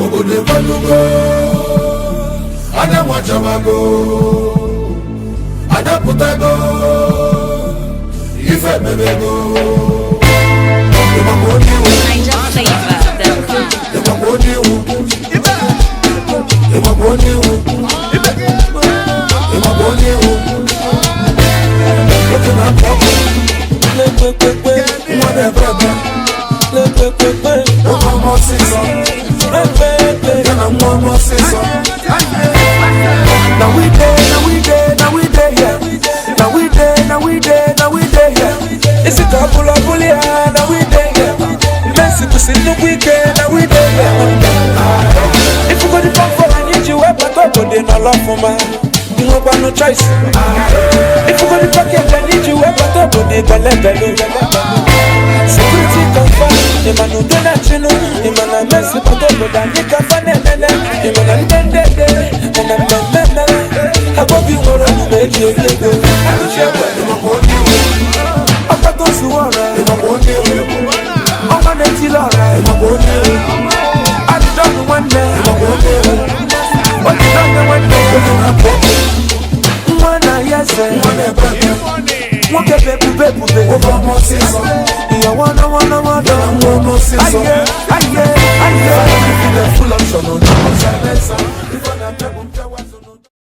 Obodo ekwelugo, anyanwụ achawago, anyapụtago, ife mebego. Ịgbakwa onye iwu. NigerFlavor.com. Ịgbakwa onye iwu. Ịgbakwa onye iwu. Ịgbakwa onye iwu. Oke na-apụ ọkụ. Lekpekpekpe, nwa na-ebe ebe. Lekpekpekpe, oge ọma ọsịsọ. Lekpekpe. Ya na nwa ọma ọsịsọ. Now we dey, now we dey, now we dey here. Now we dey, now we dey, now we dey here. Isi ka ọbụla ọbụla ya, now we dey here. Messi kwụsị nnukwu ike, now we dey here. Ifugodi fọfọ anyị ji wee bata obodo n'ọlọ ọfụma. Nwekwanụ choice. Ifugodi package anyị ji wee bata obodo belebelu. Security confirm, ịma na udo na-achịnụ, ịma na Messi bata obodo anyị ka fa na-enene, ịma na ndị ndede, mana mmemme mere, agbobi nwere omume eji eri ego. Ịgbakwa onye iwu. Ọkpata ozuwe ọra, Ịgbakwa onye iwu. Ọnwa na-etili ọra, Ịgbakwa onye iwu. Ajụjụ nwanne, Ịgbakwa onye iwu. Ojide nwanne, Oge na-apụ ọkụ. Nwa na ya eze, nwa na-ebe ebe. Nwoke bụ ebube ebube, oge ọma ọsịsọ. Ìyàwó náwó náwó ya na nwa ọma ọsịsọ. Aye, aye, aye. Full option on the